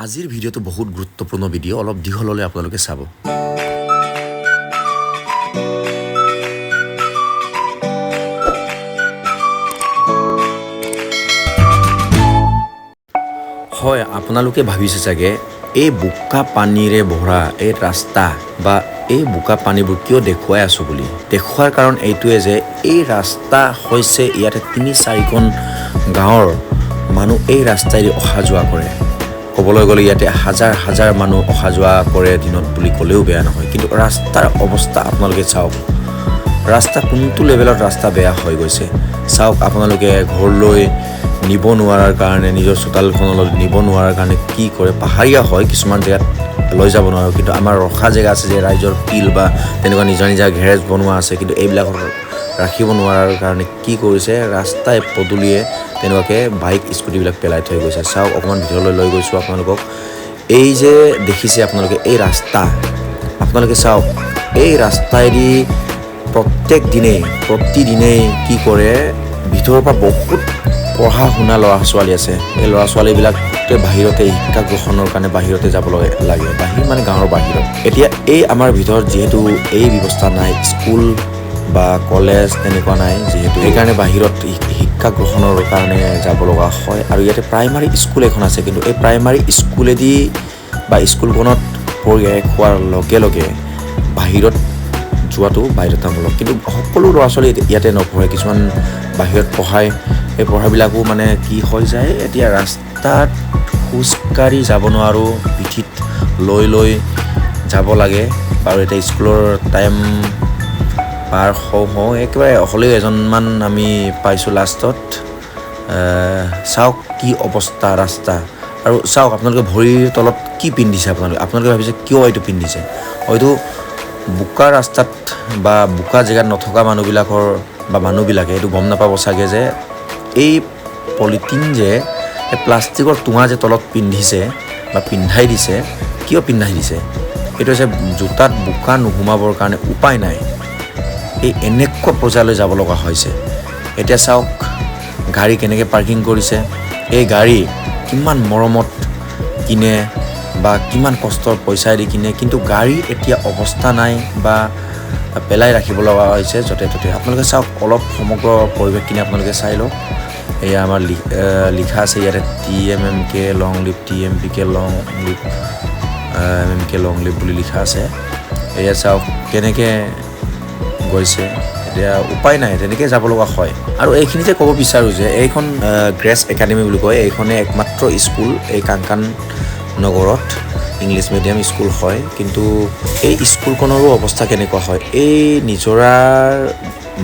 আজিৰ ভিডিঅ'টো বহুত গুৰুত্বপূৰ্ণ ভিডিঅ', অলপ দীঘল হ'লে আপোনালোকে চাব। হয়, আপোনালোকে ভাবিছে চাগে এই বোকা পানীৰে ভৰা এই ৰাস্তা বা এই বোকা পানীবোৰ কিয় দেখুৱাই আছোঁ বুলি। দেখুওৱাৰ কাৰণ এইটোৱে যে এই ৰাস্তা হৈছে ইয়াতে 3-4খন গাঁৱৰ মানুহ এই ৰাস্তাইদি অহা যোৱা কৰে। ক'বলৈ গ'লে ইয়াতে হাজাৰ হাজাৰ মানুহ অহা যোৱা কৰে দিনত বুলি ক'লেও বেয়া নহয়। কিন্তু ৰাস্তাৰ অৱস্থা আপোনালোকে চাওক, ৰাস্তা কোনটো লেভেলত ৰাস্তা বেয়া হৈ গৈছে চাওক। আপোনালোকে ঘৰলৈ নিব নোৱাৰাৰ কাৰণে, নিজৰ চোতালখনলৈ নিব নোৱাৰাৰ কাৰণে কি কৰে, পাহাৰীয়া হয় কিছুমান জেগাত লৈ যাব নোৱাৰোঁ, কিন্তু আমাৰ ৰখা জেগা আছে যে ৰাইজৰ পিল বা তেনেকুৱা নিজা নিজা গেৰেজ বনোৱা আছে, কিন্তু এইবিলাকত ৰাখিব নোৱাৰাৰ কাৰণে কি কৰিছে, ৰাস্তাই পদূলিয়ে তেনেকুৱাকৈ বাইক স্কুটিবিলাক পেলাই থৈ গৈছে। চাওক, অকণমান ভিতৰলৈ লৈ গৈছোঁ আপোনালোকক। এই যে দেখিছে আপোনালোকে এই ৰাস্তা, আপোনালোকে চাওক এই ৰাস্তাইদি প্ৰত্যেক দিনেই প্ৰতিদিনেই কি কৰে, ভিতৰৰ পৰা বহুত পঢ়া শুনা ল'ৰা ছোৱালী আছে, এই ল'ৰা ছোৱালীবিলাক বাহিৰতে শিক্ষা গ্ৰহণৰ কাৰণে বাহিৰতে যাব লাগে, বাহিৰ মানে গাঁৱৰ বাহিৰত। এতিয়া এই আমাৰ ভিতৰত যিহেতু এই ব্যৱস্থা নাই, স্কুল বা কলেজ তেনেকুৱা নাই যিহেতু, সেইকাৰণে বাহিৰত শিক্ষা গ্ৰহণৰ কাৰণে যাব লগা হয়। আৰু ইয়াতে প্ৰাইমাৰী স্কুল এখন আছে, কিন্তু এই প্ৰাইমাৰী স্কুলেদি বা স্কুলখনত পঢ়ি শেষ হোৱাৰ লগে লগে বাহিৰত যোৱাটো বাধ্যতামূলক। কিন্তু সকলো ল'ৰা ছোৱালী ইয়াতে নপঢ়ে, কিছুমান বাহিৰত পঢ়ায়। এই পঢ়াবিলাকো মানে কি হৈ যায়, এতিয়া ৰাস্তাত খোজকাঢ়ি যাব নোৱাৰোঁ, পিঠিত লৈ লৈ যাব লাগে। বাৰু এতিয়া স্কুলৰ টাইম পাৰ হওঁ হওঁ একেবাৰে হ'লেও এজনমান আমি পাইছোঁ লাষ্টত। চাওক কি অৱস্থা ৰাস্তা। আৰু চাওক আপোনালোকে ভৰিৰ তলত কি পিন্ধিছে, আপোনালোকে ভাবিছে কিয় এইটো পিন্ধিছে, হয়তো বোকা ৰাস্তাত বা বোকা জেগাত নথকা মানুহবিলাকৰ বা মানুহবিলাকে এইটো গম নাপাব চাগে যে এই পলিথিন যে এই প্লাষ্টিকৰ টোঙা যে তলত পিন্ধিছে বা পিন্ধাই দিছে, কিয় পিন্ধাই দিছে, এইটো হৈছে জোতাত বোকা নোসোমাবৰ কাৰণে, উপায় নাই, এই এনেকুৱা পৰ্যায়লৈ যাব লগা হৈছে। এতিয়া চাওক গাড়ী কেনেকৈ পাৰ্কিং কৰিছে, এই গাড়ী কিমান মৰমত কিনে বা কিমান কষ্টৰ পইচাই দি কিনে, কিন্তু গাড়ী এতিয়া অৱস্থা নাই বা পেলাই ৰাখিব লগা হৈছে য'তে ত'তে। আপোনালোকে চাওক অলপ সমগ্ৰ পৰিৱেশখিনি আপোনালোকে চাই লওক। এয়া আমাৰ লিখা আছে ইয়াতে TMMK long live, TMPK long live, MMK long live বুলি লিখা আছে। এয়া চাওক কেনেকৈ গৈছে, এতিয়া উপায় নাই, তেনেকৈ যাব লগা হয়। আৰু এইখিনিতে ক'ব বিচাৰোঁ যে এইখন গ্ৰেছ একাডেমি বুলি কয়, এইখনে একমাত্ৰ স্কুল এই কাংকান নগৰত, ইংলিছ মিডিয়াম স্কুল হয়। কিন্তু এই স্কুলখনৰো অৱস্থা কেনেকুৱা হয়, এই নিজৰাৰ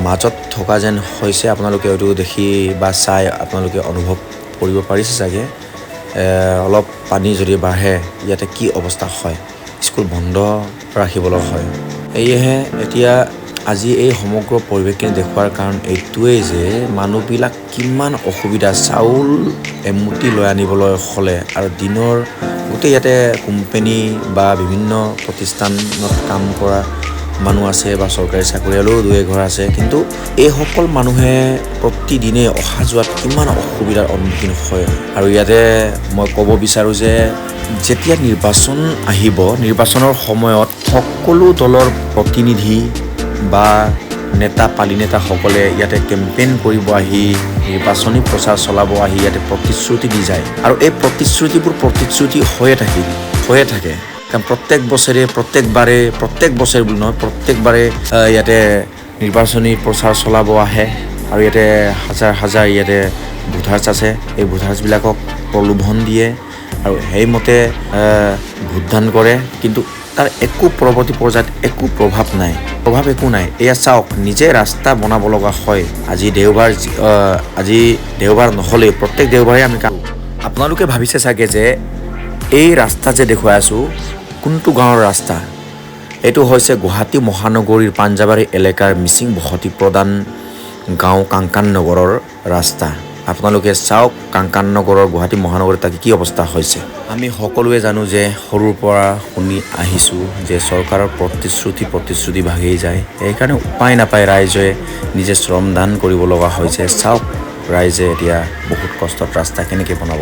মাজত থকা যেন হৈছে। আপোনালোকে হয়তো দেখি বা চাই আপোনালোকে অনুভৱ কৰিব পাৰিছে চাগে। অলপ পানী যদি বাঢ়ে ইয়াতে কি অৱস্থা হয়, স্কুল বন্ধ ৰাখিব লগা হয়। সেয়েহে এতিয়া আজি এই সমগ্ৰ পৰিৱেশখিনি দেখুওৱাৰ কাৰণ এইটোৱেই যে মানুহবিলাক কিমান অসুবিধা, চাউল এমুঠি লৈ আনিবলৈ হ'লে আৰু দিনৰ গোটেই ইয়াতে কোম্পেনী বা বিভিন্ন প্ৰতিষ্ঠানত কাম কৰা মানুহ আছে বা চৰকাৰী চাকৰিয়ালো দুই এঘৰ আছে, কিন্তু এইসকল মানুহে প্ৰতিদিনে অহা যোৱাত কিমান অসুবিধাৰ সন্মুখীন হয়। আৰু ইয়াতে মই ক'ব বিচাৰোঁ যে যেতিয়া নিৰ্বাচন আহিব, নিৰ্বাচনৰ সময়ত সকলো দলৰ প্ৰতিনিধি বা নেতা পালিনেতাসকলে ইয়াতে কেম্পেইন কৰিব আহি, নিৰ্বাচনী প্ৰচাৰ চলাব আহি ইয়াতে প্ৰতিশ্ৰুতি দি যায়। আৰু এই প্ৰতিশ্ৰুতিবোৰ প্ৰতিশ্ৰুতি হৈয়ে থাকে। কাৰণ প্ৰত্যেক বছৰে প্ৰত্যেকবাৰে, প্ৰত্যেক বছৰে বুলি নহয়, প্ৰত্যেকবাৰে ইয়াতে নিৰ্বাচনী প্ৰচাৰ চলাব আহে। আৰু ইয়াতে হাজাৰ হাজাৰ ইয়াতে ভোটাৰ্ছ আছে, এই ভোটাৰ্ছবিলাকক প্ৰলোভন দিয়ে আৰু সেইমতে ভোটদান কৰে। কিন্তু তাৰ একো পৰৱৰ্তী পৰ্যায়ত একো প্ৰভাৱ নাই, প্ৰভাৱ একো নাই। এয়া চাওক, নিজে ৰাস্তা বনাব লগা হয়। আজি দেওবাৰ, আজি দেওবাৰ নহ'লেও প্ৰত্যেক দেওবাৰে আমি কাম। আপোনালোকে ভাবিছে চাগে যে এই ৰাস্তা যে দেখুৱাই আছোঁ কোনটো গাঁৱৰ ৰাস্তা, এইটো হৈছে গুৱাহাটী মহানগৰীৰ পাঞ্জাবাৰী এলেকাৰ মিচিং বসতি প্ৰধান গাঁও কাংকান নগৰৰ ৰাস্তা। আপোনালোকে চাওক কাংকান নগৰৰ গুৱাহাটী মহানগৰীত তাকে কি অৱস্থা হৈছে। আমি সকলোৱে জানো যে সৰুৰ পৰা শুনি আহিছোঁ যে চৰকাৰৰ প্ৰতিশ্ৰুতি ভাগেই যায়, সেইকাৰণে উপায় নাপায় ৰাইজে নিজে শ্ৰমদান কৰিব লগা হৈছে। চাওক ৰাইজে এতিয়া বহুত কষ্টত ৰাস্তা কেনেকৈ বনাব।